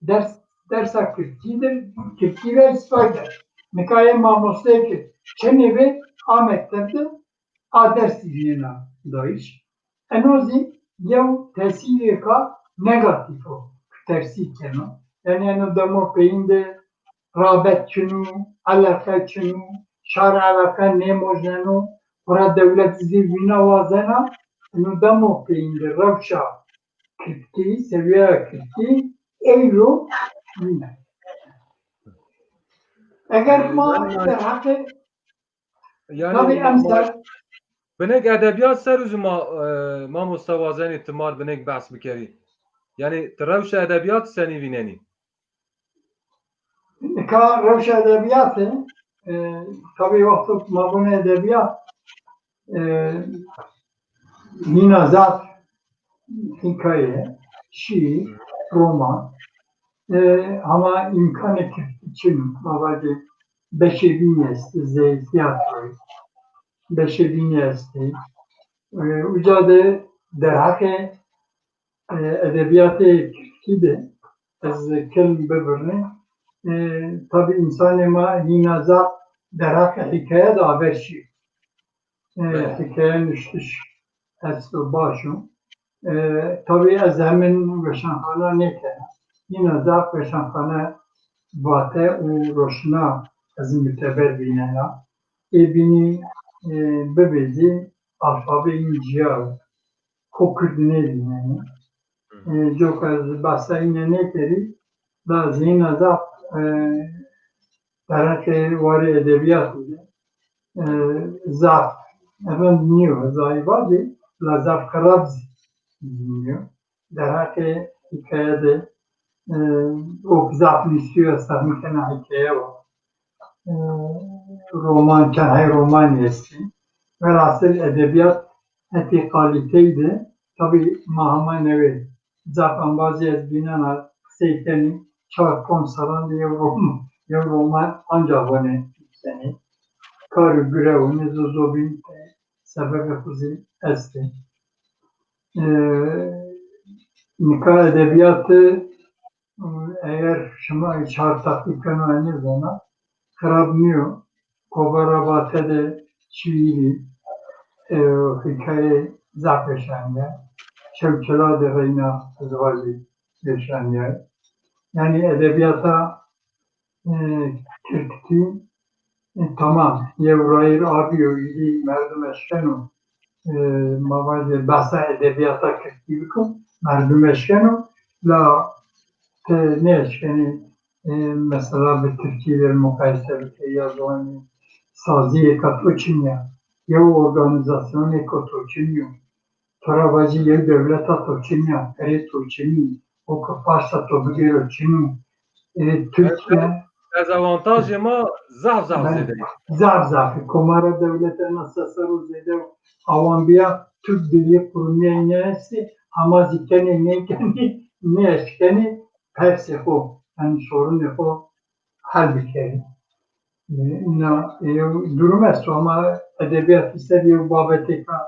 ders, dersa tirkî de, tirkî ve îstifa kerd. Nika yê mamosteyê ki çenê be a mekteb de a dersî vînena dayîş. Eno zî yew tesîrêka negatîf o, tersî keno. Yani eno demo peyîn de rabet çin û, eleqe çin û, şar eleqe nêmojneno, xura dewlet zî vîna wazena, eno demo peyîn de rewşa kirdkî, seviyeya kirdkî, eyro nîne. Eger ma Yani derheqê Yani Tabii, em ma-, ser- binek edebiyat ser û zima, e, mamosta wazenî timar binek behs bikerî. Yani ti rewşa edebiyat senî vînenî? Nika rewşa edebiyatê, e, tabii wexto ma bûne edebiyat, e, hîna zaf hikaye, şîîr, roman, e, ama îmkanê kirdkî çin, ma vajê beşê bînî estê, zey tiyatroyê, beşê bînî estê. E, uca de derheqê, e, edebiyatê kirdkî de ez kelm bibirne. E, tabii însanê ma hîna zaf derheqê hikaye de aver şî. E, Evet. Hikaye nuştiş hest û baş o. E, tabii ez hemin weşanxana nêkena. Yine zaf weşanxane vate û roşna ez muteber bînena. Ê bînî, e, bibêjî alfabe în ciya ko Kurd nêbînenî. E, coka ez behsa îne nêkerî, da zîna zaf, e, derheqê warê edebiyatê de, e, zaf rind nîyo, zayî vajê, la zaf xirab zî nîyo. Derheqê hikaye de, e, ok zaf nîsîyo, ez fehmî kena hikaye wa. E, roman, çend hey romanî estî. Velhasil edebiyat hetê kalîteyî de, tabî ma hema newê zaf embazî ez bînena qisey kenî, çar ponc salan de yew roman, yew roman anca hone senî. Kar û gure hûnê zozobîn sebebê xwe zî estê. E, nika edebiyatê Eger şima çar teqîb keno, ez nizana, xirab niyo. Kovara Vate de şiîrî, e, hîkayê zaf pêşaniye. Şewçela de reyna zivacî pêşaniye. Yanî edebiyata, e, tirkî, e, tamam, yew rayîr abiyo, îdî merdum eşkeno, e, ma vajê behsa edebiyata tirkî bikin, merdum eşkeno, la te neeşkenî, e, mesela bi tirkî de muqayese bike ya ziwanê saziyêka to çin ya, yew organîzasyonêka to çin yo. To ra vajî yew dewleta to çin ya, perê to çin î, o ki parsa to bigêro çin î. E, Tirkiye Dezavantajê ma zaf zaf zêde ye. Zaf zaf. Komara dewlete nasa ser û zêde awan biya, Türk Birliği kurumiyê ne estî, hema zî tenê nêkenî, nêeşkenî persê xo, yanî sorunê xo hel bikerî. Îna yew durum esto, ama edebiyatî ser yew babetêka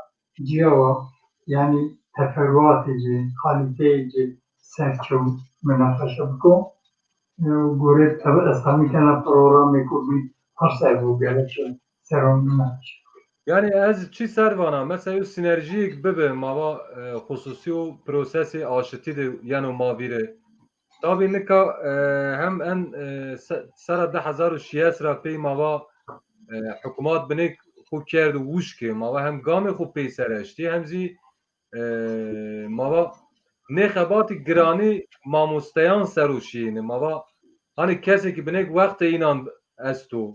ciya wa, yanî teferruatê ci, kalîteyê ci ser çew minaqeşe biko. Gorê tev-, ez tahmin kena programê ku bî pirse bû gerek ser wan minaqeşe. Yani ez çi ser vana, mesela yew sinerjiyek bibe mava, e, xusûsî û prosesê aşitî de yeno ma vîre. Tabî nika, e, hem en, e, se-, sera du hezar û şêst ra pey mava, e, hikûmat binêk xwe kerd û wişkê, mava hem gamê xwe peyser eştî, hem zî, e, mava nê xebatî giranî mamosteyan ser û şiyêne. Mava hani kesekî binêk wextê înan esto.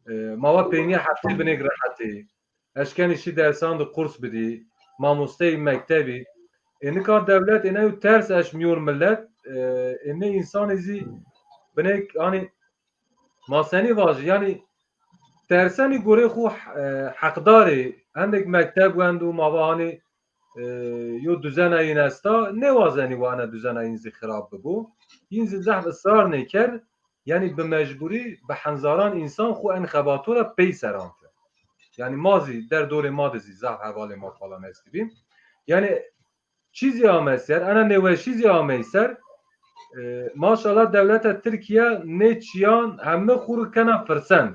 E, mava peynîya heftê binêk rehetê. Eşkenî şî dersan di kurs bidî, mamosteyê mektebî. Ê nika dewlet êne û ters eş mîyor millet, e, êne însanê zî binêk, hani, ma senî vajî, yani tersenî gorê xwe, e, heqdarê, hindek mekteb wend û mava, hani, e, yo duzena yîn esta, nêwazenî wane duzena yîn zî xirab bibo. Yîn zî zehf israr nêker, yani bi mecbûrî, bi henzaran însan xwe en xebato re pey seran kir. Yani ma zî, derdorê ma de zî zaf hevalê ma falan estî bî. Yani çî zî ame ser, ena nêweşî zî amey ser, e, maşallah dewleta Tirkiye nê çiyan heme xwe rû kena firsend.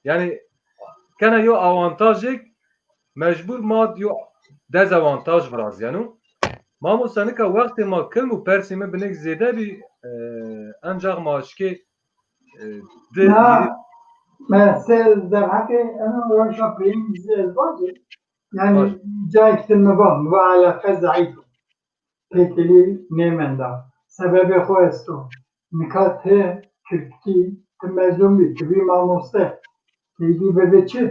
Yani kena yo awantajêk, mecbûr ma yo dezawantaj viraziyeno. Mamoste nika wextê ma kilm û persê me binêk zêde bî, e, encax ma aşkê, e, di Na, me se derheqê ena rewşa peyîn zî ez bacê. Yani Baş. Cayek din mi va, mi va eleqe zeîf. Têkilî nêmenda. Sebebê xwe esto. Nika ti tirkî, ti mezûn bî, ti bî mamoste. Êdî bibe çi?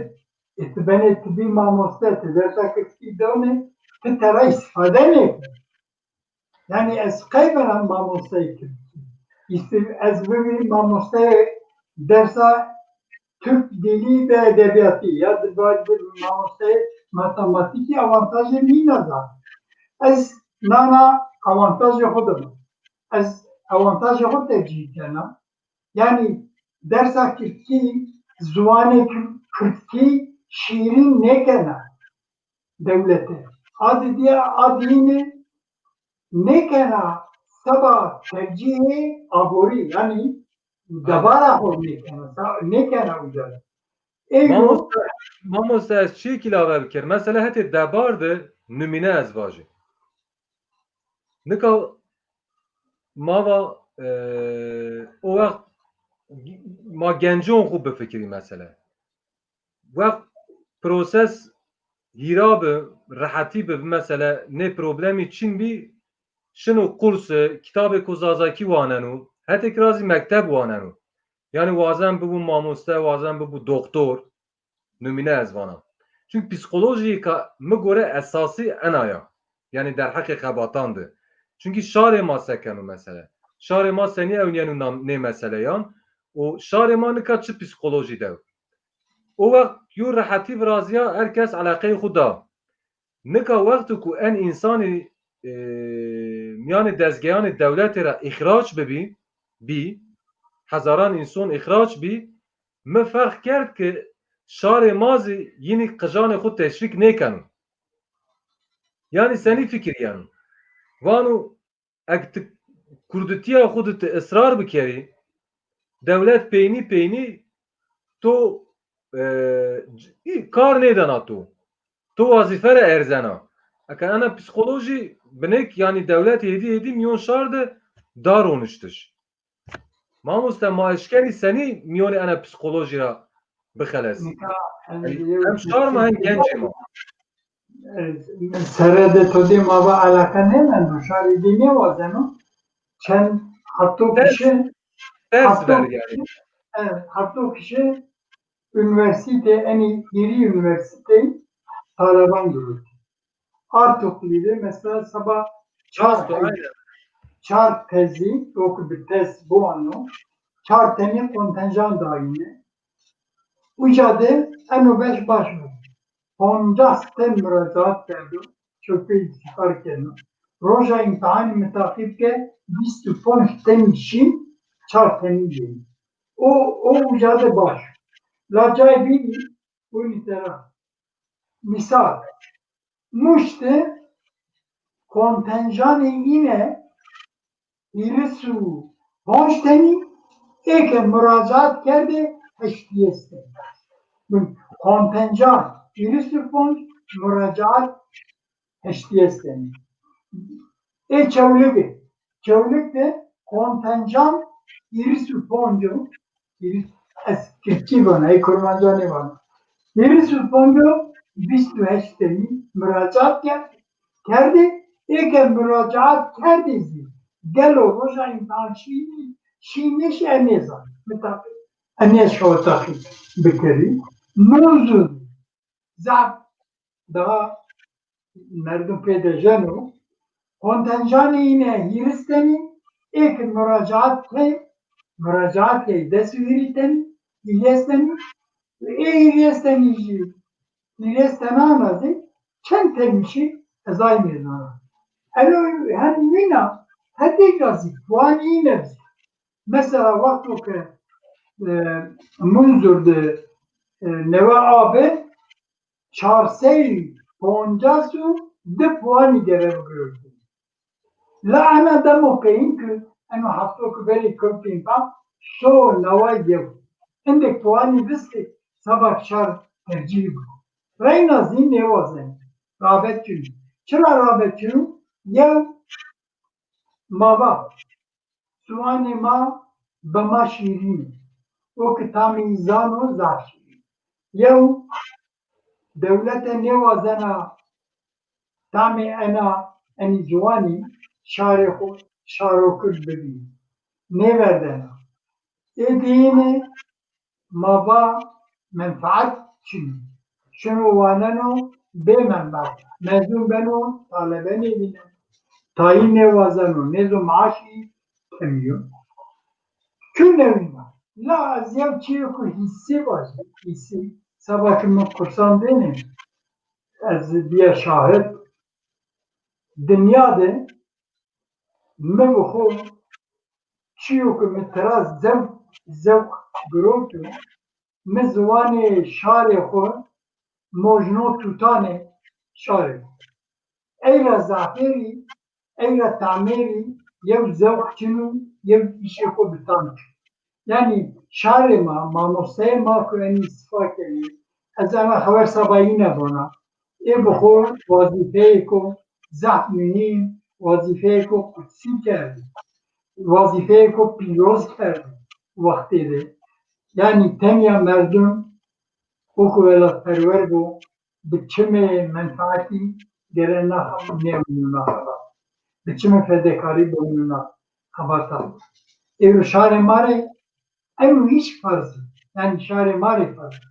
Ê ti benê ti bî mamoste, ti dersa tirkî danê, ti tera îstîfade nêke. Yani ez qey bena mamosteyê tirkî? Îstî-, ez bibî mamosteyê dersa Türk dili ve edebiyatı ya da bir, bir mamosteyê matematîkî avantajê mîna da. Ez nana avantajê xwe dibim. Ez avantajê xwe tercîh kena. Yani dersa Kurdkî, ziwanê Kur-, Kurdkî şîrîn nêkena dewlete. A didiya, a diyîne nêkena seba tercîhê aborî, yani debara xwe nêkena, sa-, nêkena uca. Ê Mamoste, mamoste, ez çiyekî lave bikir. Mesela hetê debar de nimîne ez vajî. Nika mava, e, o wext ma gencon xwe bifikirî mesele. Wext proses hîra bi, rehetî bi, mesele nê problemî çin bî, şino kurse, kitabê ku zazakî waneno, hetê kira zî mekteb waneno. Yani wazen bibû mamoste, wazen bibû doktor, numîne ez vana. Çünkü psîkolojîka mi gore esasî ena ya. Yani derheqê xebatan de. Çünkü şarê ma sekeno mesele. Şarê ma senî ewniyeno nam-, nê meseleyan. O şarê ma nika çi psîkolojî de. O wext yo rehetî viraziya her kes eleqeyê xwe da. Nika wexto ku en însanî, e, miyanê dezgeyanê dewletê re îxrac bibî, bî, hezaran înson îxrac bî, mi ferq kerd ki şarê ma zî yînî qijanê xwe teşvîk nêkeno. Yanî senî fikiriyeno. Vano, eg ti kurditiya xwe di tu israr bikerî, dewlet peynî peynî to, e, c-, î, kar nêdana to. To wazîfe re erzena. Eke ena psîkolojî binek, yanî dewlet hêdî hêdî miyon şar de daroniştiş. Mamoste, ma eşkenî senî miyonê ena psîkolojî ra bixelesî? Nika, Yanî, em şar ma hem gencê ma. Sere de to dê ma va eleqe nêmendo, şarî dê nêwazeno. Çend hafto Ters, kişi, ters hafto ver yani. Evet, hafto kişi üniversite, enî iri üniversite taleban durur. Artuklu de mesela sabah çar Artuk, tezi, aynen. Çar tezi, yok bir tez bu anı, çar teni kontenjan dahine. Uca de eno beş baş mı? Poncas ten müracaat kerdo, çöpe istiğfar kerdo. Roja imtihanı mütakip ke, vîst û ponc ten şin, çar teni yeni. O, o uca de baş. La cay bir, bu nitera. Misal, Mûş de kontenjanê îne hîris û ponc tenî, ê ke muracaat kerdê heştî tenî. Kontenjan hîris û ponc, muracaat heştî tenî. Ê Çewlîgê. Çewlîg de kontenjan hîris û ponc o, hîris, ez Tirkî vana, ê Kurmanca nêvana. Hîris û ponc o, vîst û heşt tenî muracaat kerd, kerdê, ê ke muracaat kerdê zî, gelo roja însan şînî, şînî şî, em nêzanî. Mitaqî, em nê şo teqî bikerî. Mûzû zaf daha merdum pê de jeno. Kontenjanê îne hîris tenî, ê ke muracaat ke, muracaat ke des û hîrî tenî, hîrîs tenî, ê hîrîs tenî jî, hîrîs tenan zî, çend tenî şî ez ay nêzana. Eno hem wîna, hetêka zî, puanî îne zî. Mesela wexto ke, e, Munzur de, e, newe abe, çar sey û poncas û du puanî gere bigirtin. La ena demo peyîn ku eno hefto ku berê kewtên pa, so newa yew. Hindek puanî vistê seba şar tercîh bû. Reyna zî nêwazen. Rabet çûn. Çira rabet çûn? Yew mava. Ziwanê ma bi ma şîrîn e. Wekî tamî zano zaf şîrîn. Yew dewlete nêwazena tamê ena enî ziwanî şarê xwe şarokir bibî. Nêverdena. Ê diyîne ma va menfaet çin. Şino waneno bê menfaet. Mezun beno talebe nêvîne. Tayîn nêwazeno, nêzo maaşî kemiyo. Çû newîna. La ez yew çîyo ku hîsî vajî, hîsî. Seba ki min kursan dêne, ez biya şahid. Dinya de min bi xwe çîyo ku min tira zewq, zewq girot û min ziwanê şarê xwe mojno tutanê şarê xwe. Ey ra zafêrî, ey ra tamêrî yew zewq çin û yew îşê xwe bi tam çin. Yanî şarê ma, mamosteyê ma ku enî sifa kenî, ez ena xeber sabayî nebona. Ê bi xwe wazîfeyêko zehf muhîm, wazîfeyêko qudsî kerdî. Wazîfeyêko pîroz kerdî wextê de. Yanî tenya merdum wekî welatperwer bû, bi çimê menfaetî gere naxa nêwînûna xebat. Bi çimê fedekarî bimînûna xebata. Êro şarê ma rê ew hîç ferz e. Yanî şarê ma rê ferz e.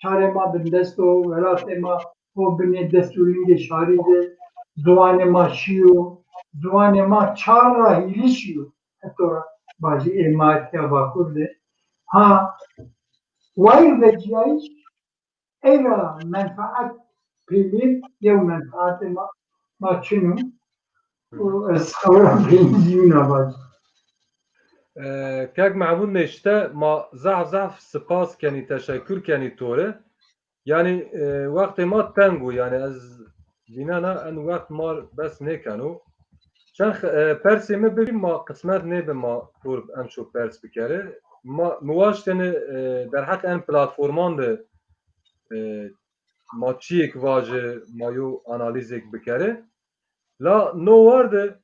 Şarê ma bindest o, welatê ma o binê dest û lingê şarî de, ziwanê ma şîyo, ziwanê ma çar ra hîrî şîyo. Heto bajî ê ma ya Bakur de. Ha, wayîr veciyayîş, ey ra menfaet pêlî yew menfaetê ma, ma çin o. Û ez xeweran pêlî jî wîna bajî. Ee, Kek Mehmûd Mêşte, ma zehf zehf spas kenî, teşekkür kenî to re. Yanî, e, wextê ma teng o, yanî ez vînena en wext ma bes nêkeno. Çend xe-, e, persê me bibî ma qismet nêbe ma tor em şo pers bikere. Ma, mi waştene, e, derheq en platforman de, e, ma çiyek vaje, ma yo analîzek bikere. La no war de,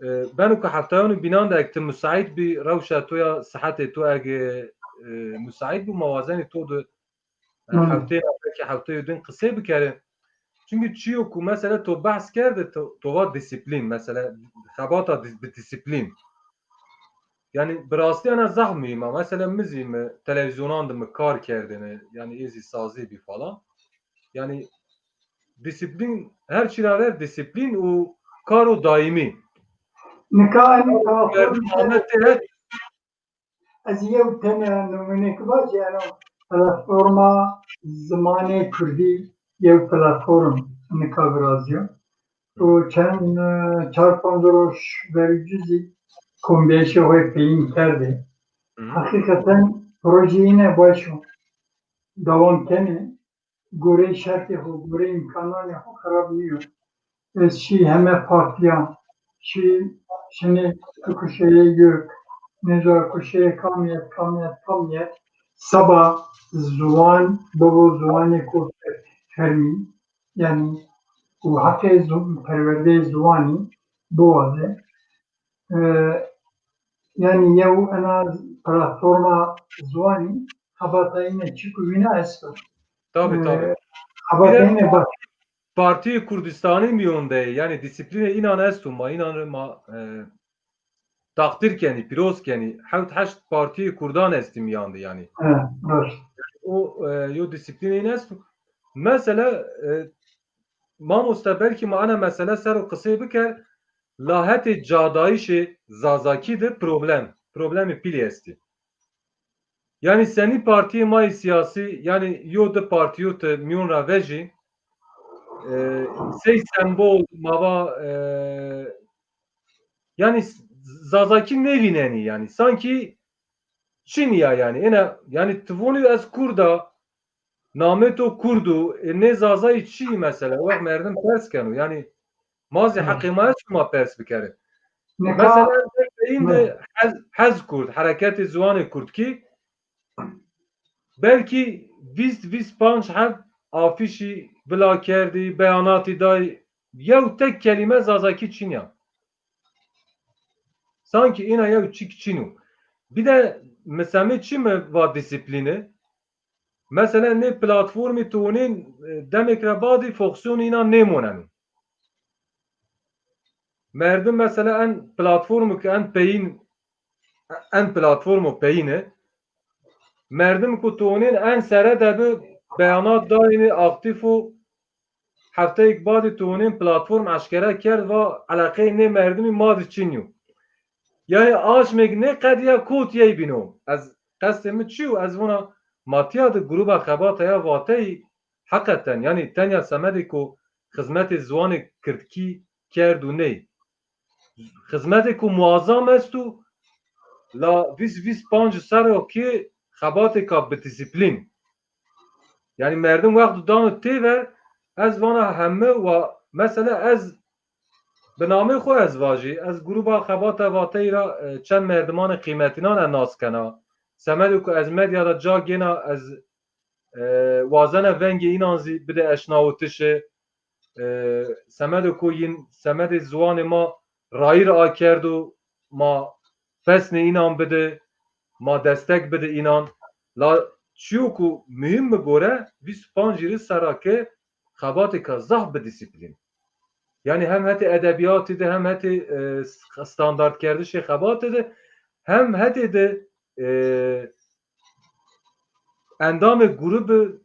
e, beno ku heftayan û bînan de ek tu müsait bî, rewşa to ya, sihetê to ege, e, müsait bû, ma wazenê to de, e, Hmm. heftê, belkî hefteyê din qisê bikere. Çünkü çiyo ku mesela to behs kerde, to, to va disiplin, mesela xebata dis-, bi disiplin. Yani bi rastî ana zehf muhîm e. Mesela mi zî mi televîzyonan de mi kar kerdine, yani êzî sazî bî falan. Yani disiplin, her çî ra ver disiplin û karo daîmî. Nika em platform Ahmet tê her Ez yew tene numûnêk bacî, eno platforma zimanê kurdî yew platform nika viraziyo. Û çend, e, çar panc roj berî cizî kombiyayîşê xwe peyîn kerdê. Hı hı. Heqîqeten projeyê ne baş o. Dewam kenê. Goreyê şertê xwe, goreyê îmkananê xwe xirab nîyo. Ez şî heme partiyan, şî şinê tu kuşeyê gök, nêza kuşeyê kamiyet, kamiyet, kamiyet. Seba ziwan bibo ziwanê ku fermî, yani û heqê zu-, perwerdeyê ziwanî biwaze. E, yani yew ena platforma ziwanî xebata yine çi ku wîna esto. Tabii, E, tabii. Xebata Bir de yine bak. Partiyê Kurdistanê miyon de, yani disiplinê înan esto, ma înan re ma, e, takdir kenî, pîroz kenî. Hewt heşt partiyê Kurdan estî miyan de yani. E, rast. O, e, yo disiplinê înan esto. Mesela, e, Mamoste, belkî ma ena mesele ser o qisê biker, la hetê cadayîşê zazakî de problem, problemê pîlê estî. Yani senî partiyê ma yê siyasî, yani yo di partî yo te miyon ra vejî, e, sey sembol ma va, e, yani zazakî nêvînenî yani. Sankî çin ya yani. Êne, yani ti vonî ez Kurd a, namê to Kurd û, e, nê Zazayî çi yî mesela? Wext merdim pers keno. Yani ma zî Hmm. heqê ma est ku ma pers bikerin. Nika Mesela ez peyîn de Hmm. Hez, Hez Kurd, Hereketê Ziwanê Kurdkî, belkî vîst, vîst panc heb afîşî vila kerdî, beyanatî dayî, yew tek kelîme zazakî çin ya. Sankî îna yew çîk çin û. Bir de misemê çi mi va disiplîni? Mesela nê platformî tu hûnên, e, demêk re badî fonksiyonê înan nêmoneno. Merdim mesela en platformû ki en peyîn, en platformo peyîne. Merdim ku tu hûnên en sere de bi beyanat dayîne, aktîf û hefteyek badî tu hûnên platform eşkere kerd va eleqeyê nê merdimî ma di çin yo. Yani aşmêk nê qediya kot yey bîno. Ez qestê min çi yo? Ez vona matiya di gruba xebata ya vateyî heqeten, yani tenya semedê ku xizmetê ziwanê kirdkî kerd û ney. Xizmetê ku muazzam est û la vîst vîst panc serokê xebatêka bi disiplîn. Yani merdim wext dano têver, ez vana heme wa, mesela ez bi namê xwe ez vajî, ez gruba xebata vateyî ra, e, çend merdimanê qîmetînan e nas kena. Semedê ku ez medya de ca gêna ez, e, wazena vengê înan zî bide eşnawitişê. E, semedê ku yîn, semedê ziwanê ma rayîr akerd û ma pesnê înan bide, ma destek bide înan. La çiyo ku muhîm mi gore, vîst û panc îrî serra ke xebatêka zaf bi disiplîn. Yani hem hetê edebiyatê de, hem hetê, e, standartkerdişê xebatê de, hem hetê de, e, endamê grûbi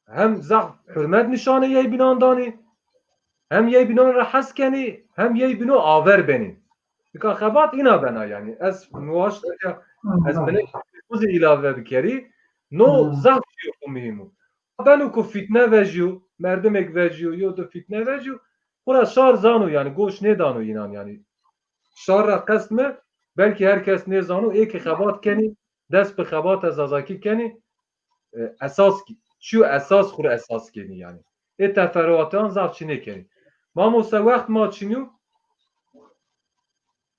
hem zaf hurmet nişanê yey bînan danî, hem yey bînan re hez kenî, hem yey bîno aver benî. Nika xebat îna bena yani. Ez muwaş, ez bine xuzê îlave bikerî. No Hmm. zaf çîyo ku muhîm o. Beno ku fîtne vejîyo, merdimek vejîyo, yo du fîtne vejîyo, xura şar zano yani, goş nêdano înan yani. Şar ra qest mi, belkî her kes nêzano, ê ki xebat kenî, dest bi xebata zazakî kenî, e, esas ki-, çiyo esas xur esas kenî yani. Ê teferruatan zaf çi nêkenî. Mamoste wext ma çinyo,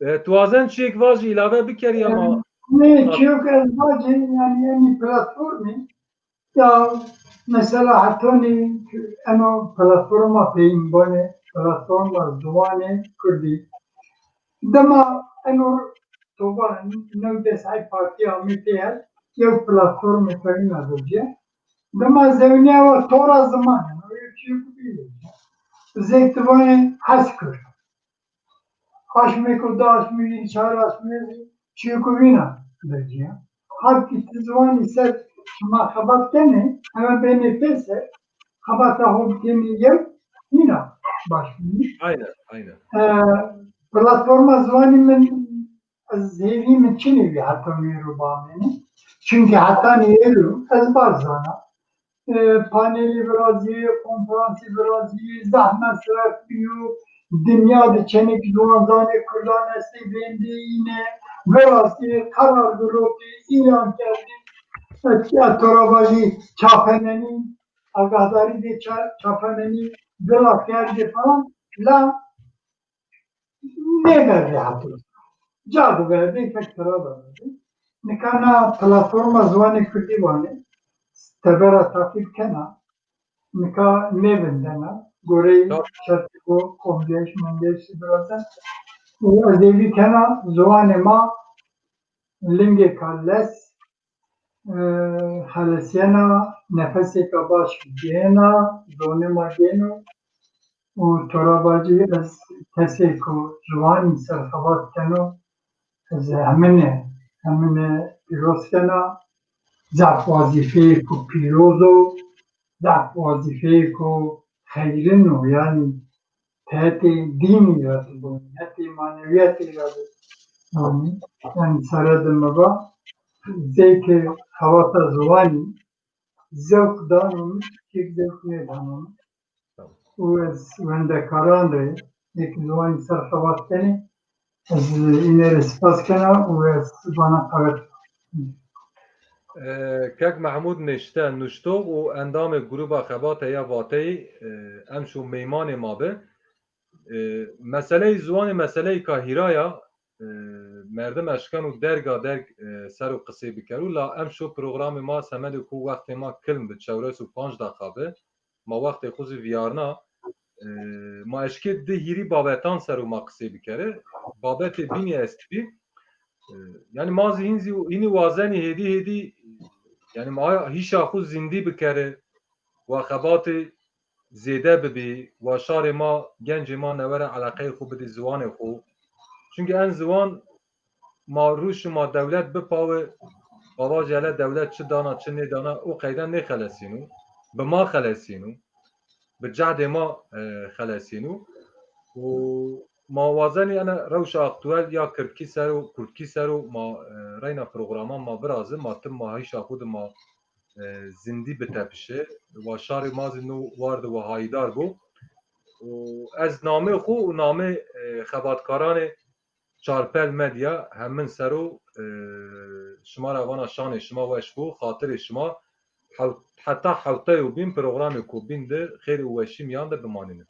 E, tu wazen çiyek vajî îlave bikerî ama Nê, çiyok ez vajî, yani, yani platformî, ya, mesela hetanî eno platforma peyînbanê, platforma ziwanê kurdî. Dema eno toba new desay partiya me tê her, yew platformê peyîna dociye. Dema zewniya wa tora ziman, eno yew çiyok bî. Zeytivanê hes kir. Aşmêko, du aşmê, çar aşmê, çiyeko vîna dociye. Her ki ti ziwanî ser şima xebat kenê, hemen bênê pê ser, xebata xo bikenê yew, hîna baş bî. Aynen, aynen. Ee, platforma ziwanî min, ez hêvî min çinê wî heta mêro bamêne. Çünkü heta nêro ez baş zana. E, panelî virazî, konferansî virazî, zehmet siref bîyo, dinya di çenek ziwanzanê kurdan estê vêndê îne, virazî, qerar girotî, îlan kerdî. Etiya torabajî çapemenî, agahdarî dê ça- çapemenî, vira kerdî falan. La nêverdê hatû. Ca biverdê kek tira biverdê. Nika na platforma ziwanê kurdî vanê. Tebera taqîb kena. Nika nêvindena. Goreyê şertê ku komgeş, mengeş, birazdan. Û ez êvî kena ziwanê ma lingêka lez, e, helesyena, nefesêka baş gêna, zonê ma gêno. Û torabacî ez kesê ku ziwanî ser xebat keno, ez hemine, hemine pîroz kena, zaf wazîfeyê ku pîroz o, zaf wazîfeyê ku xeyrin o, yanî hetê dînî re dibûn, hetê manewiyetê re dibûn. Yanî sere di min va, zêkê xebata ziwanî zewq dano min, kêk zewq nêdano min. Û ez wendekaran re yek ziwanî ser xebat kenê, ez îne re spas kena û ez vana qewet. E, Kek Mehmûd Nişte, nuştox û endamê Gruba Xebate ya Vateyî, e, emşo meymanê ma bi. E, meseleyê ziwanê meseleyêka hîra ya, e, merdim eşken û derga derg, e, ser û qisê biker û la emşo programê ma semedê ku wextê ma kilm bi çewres û panc daqa bi, ma wextê xwe zî viyarna, e, ma eşkê di hîrî babetan ser û ma qisê bikere. Babetê bînî estî bî. E, yanî ma zî hîn zî, hînî wazenî hêdî hêdî, yanî ma hîşa xwe zîndî bikere, wa xebatê zêde bibî, wa şarê ma, gencê ma newere eleqeyê xwe bidî ziwanê xwe. Çunkî en ziwan ma rû şima dewlet bipawe, bavajê hele dewlet çi dana, çi nêdana, o qeyde nêxelesîno. Bi ma xelesîno. Bi cehdê ma, e, xelesîno. Û ma wazenî ene rewşa aktuel ya kirdkî ser û kurdkî ser û ma, e, reyna programan ma virazi, ma tim ma hîşa xwe di ma, e, zindî bitepişe. Wa şarê ma zî no war di wa hayîdar bû. Û ez namê xwe û namê, e, xebatkaranê Çarpel Medya hemin ser û, e, şima re vana şanê şima weş bû, xatirê şima hew-, heta hewteyê û bîn programê ku bîn di xêr û weşî miyan de bimanîne.